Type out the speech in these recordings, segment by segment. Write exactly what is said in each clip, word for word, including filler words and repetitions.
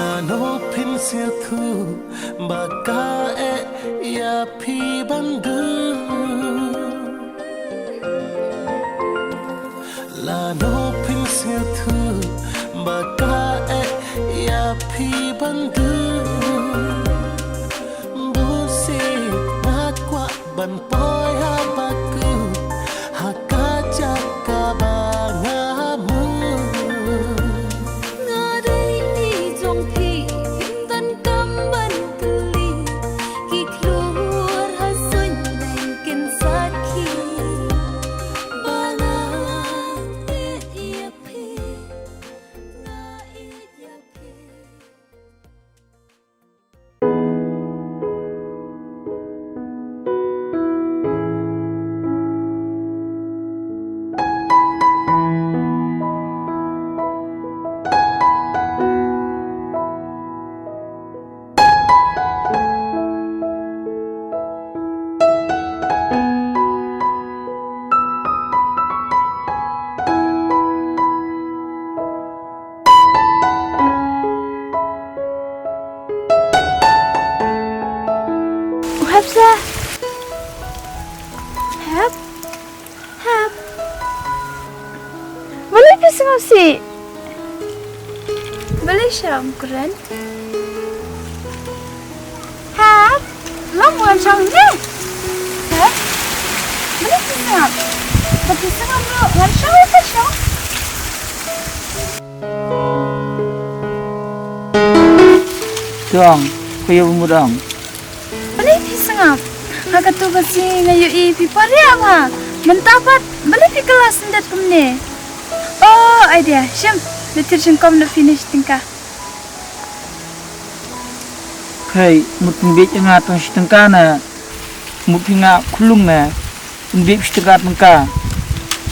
Lano phin sngewthuh ba ka eh ïa phi ban dur. Lano phin sngewthuh ba ka eh ïa phi ban dur. Bunsien nga kwah ban poi ha bakut ha ka jaka ba nga mut. Nga dei i jong phi, phim donkam ban kylli. Ki khlur ha suiñ neng kin sakhi ba nga ïeit ïa phi, nga ïeit ïa phi. U hap sa. Hap. Hap. Balei phi sngap sih? Balei sham kren? Hap. Lam wan shong ne. Hap. Balei phi sngap? Ba phi sngap ruh wan shong ka shong. Dong, ko ïa u mudong. Balei phi sngap? Ha katu ka sngi nga ïohi phi poriah bha. Mynta pat balei phi kylla syndet kumne? Oh, idea, shim, da thir shynkom na finish tyngka. Hei, mut pynbiej ïa nga tang shi tyngka na. Mut phi nga khulung na. Pynbiej shi tyngka tyngka.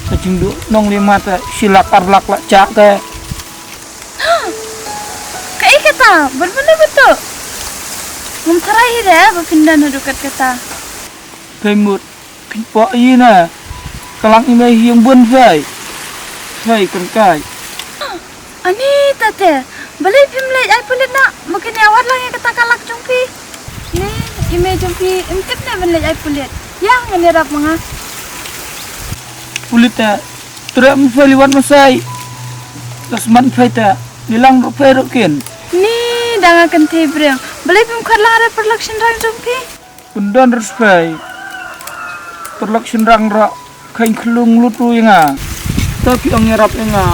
Ka jingduh nongli mata shi lak ar lak la jah ka. Kaei kata, ban ban ba tu. Ngam tharai hi re ba phin don haduh katkata. Phi mut, phi pok ïa na. Ka lang i mei hiang bun phi. Phi kan kai. Ani tate, balei phim leit ai pulit na, ba kin ïa wad lang ïa kata ka lak jong phi. Ni, i mei jong phi, im tip ne ban leit ai pulit. Ïa, ngan ïarap ma nga. Pulit te, treh mi phi liwat masai. Ka smat phi te, ni lang ruh phi ruh kin. Ni, da nga kynthei briew. Balei phim khot lang re paralok shynrang jong phi. Pyndonkam respect. Paralok shynrang ruh kheiñ khlung lut ruh ïa nga. To ki ong ïarap ïa nga.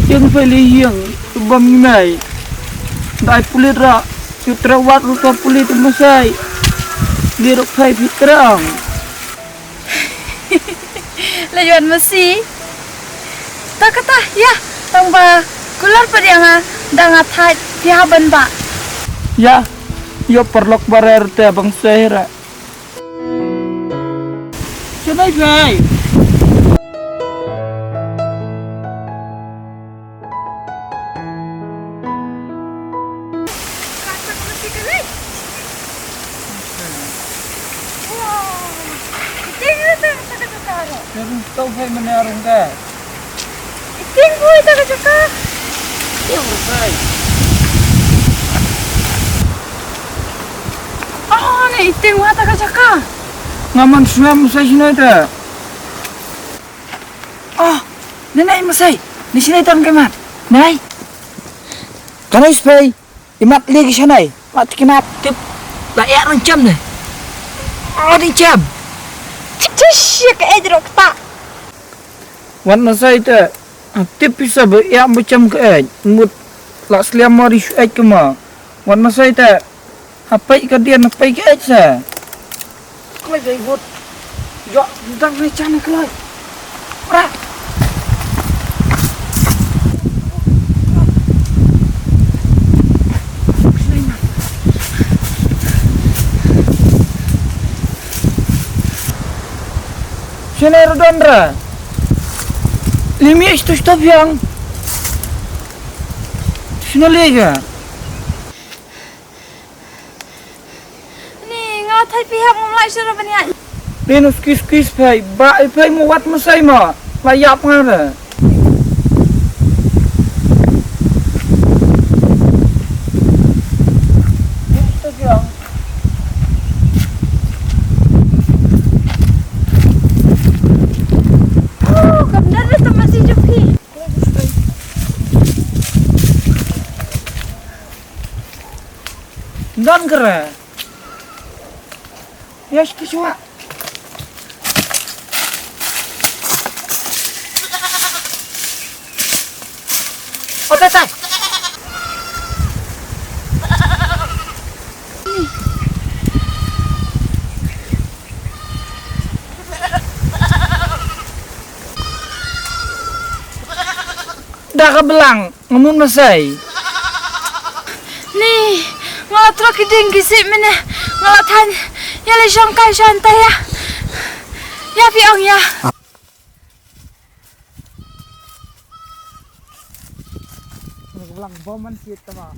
Ïeng phi lei ïeng, to bam ngi mei. Dai pulit ruh, ïa treh wat ruh to pulit masai. Lei ruh phi phi treh ong. Lei wat masi. Ta kata, ïa, tang ba kulor pat ïa nga, da nga thait, ïa ban ba. Ïa, ïa paralok baroh te bang sehra. Shanai bai. Wow. Ite ngi ta ta ta ta ro. Terus tau bai mana rong ka. Iting bui ta ka jaka. Iting bui. Oh, ne iting wa ta ka jaka. Nga man sngam sa shnai ta. Oh, ne nai masai. Ni shnai tan ka mat. Nai. Ka nai spai. Imat legi shanai, mat ki mat. Tip, la ïa rang jam ne. Oh, di jam. Tish, ïa ka ej rok ta. Wan masai te. Tip pisa ba ïa ba jam ka ej. Mut la sliam ma ri shu ej ka ma. Wan masai te. Hapai ka dian, hapai ka ej sa. Kloi dei bud. Yo, dang ne chan kloi. Pra. Sene rodon ra. Limi isto stop yang. Sino lega. Ni nga thait phi hap ngam lai shuh ban ïaid. Ni no skis skis phai ba i phai mo wat masai ma la ïap nga re. Don kre. Yes, ki shuwa. O, tai, tai. Da ka blang, nga mut masai. Ni, nga la trok ki ding ki sih mene, nga la than, ïa la shong kai shong tai ïa. Ïa phi ong ïa. Nga blang bom man sit tama.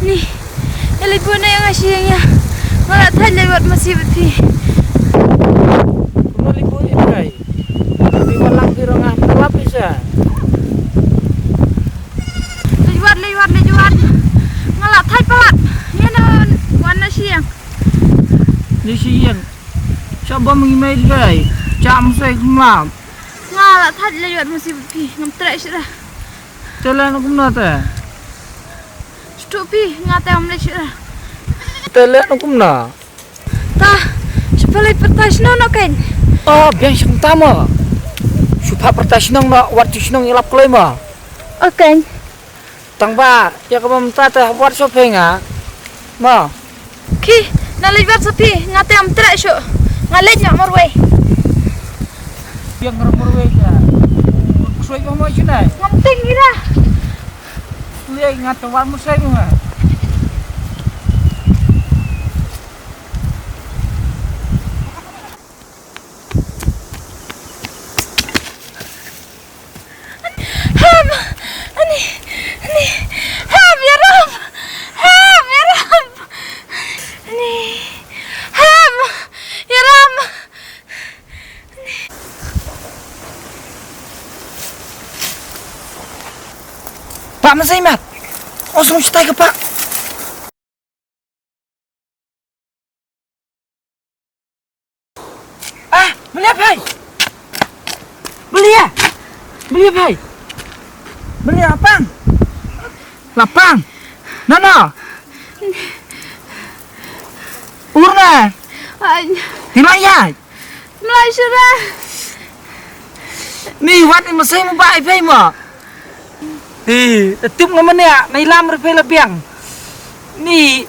Ni, ïa leit buh na ïa nga shi ïing ïa. Nga la thait leit wad masi bad phi. Kumno leit buh ïa kai? Phi wan lang phi rong ah, phi lap phi sha. Leit wad, leit wad, leit wad. Nga la thait palat. Ïa na wan na shi ïing. Ni shi ïing. Sha bam ngi mei dei. Cham sei kumlam. Nga la thait leit wad masi bad phi. Ngam treh shuh da. Te leh na kumno te? Shu tuh phi, nga te ngam leit shuh da. Te leh na kumno? Ta, shu pha leit pyrta shnong noh kein. Oh, biang shang ta mo. Shu pha pyrta shnong noh, wat tu shnong ïalap kloi mo. Okay. Tang ba, ïa kaba mynta te wat shu phi nga. Mo. Ki, na leit wad sa phi, nga te ngam treh shuh. Nga leit noh marwei. Biang marwei ïa. Ksoi ba mo shunai. Ngam ting ira. Lei nga te wad mo sai mo. Hep! Ani, ani, hep, ïaroh! Hep, ïaroh! Ani, hep, ïaroh! Pak, masai mat. Oh, song shitai ka pak. Ah, belia phai. Belia. Belia phai. Belia lapang. Lapang. Nana. Urna. Ai. Hina ya. Mlai shira. Ni wat ni masai mo ba ai phai mo. Ni, tip nga mane, na ilam re phai la biang. Ni,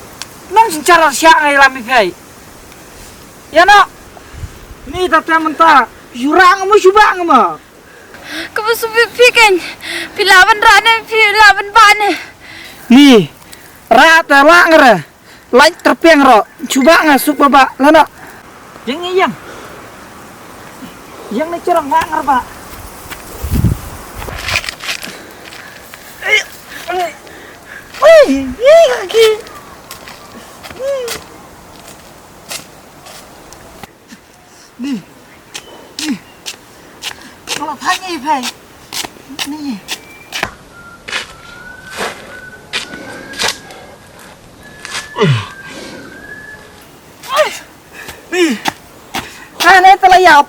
nang sinchar sha nga ilam i phai. Ïa no. Ni, ta ta mynta, jurang mo shuba nga mo. Ka ba subi phi kein. Phi la ban ra ne, phi la ban ba ne. Ni, ra ta la nga re. Lain terpeng ro, chuba nga sup ba ba, lano. Yang ni yang. Yang ni cerang ba ngar ba. Oi, oi, kaki. Ni. Ni. Kalau phai ni phai. Ni. Ni. Phai ni telah yap.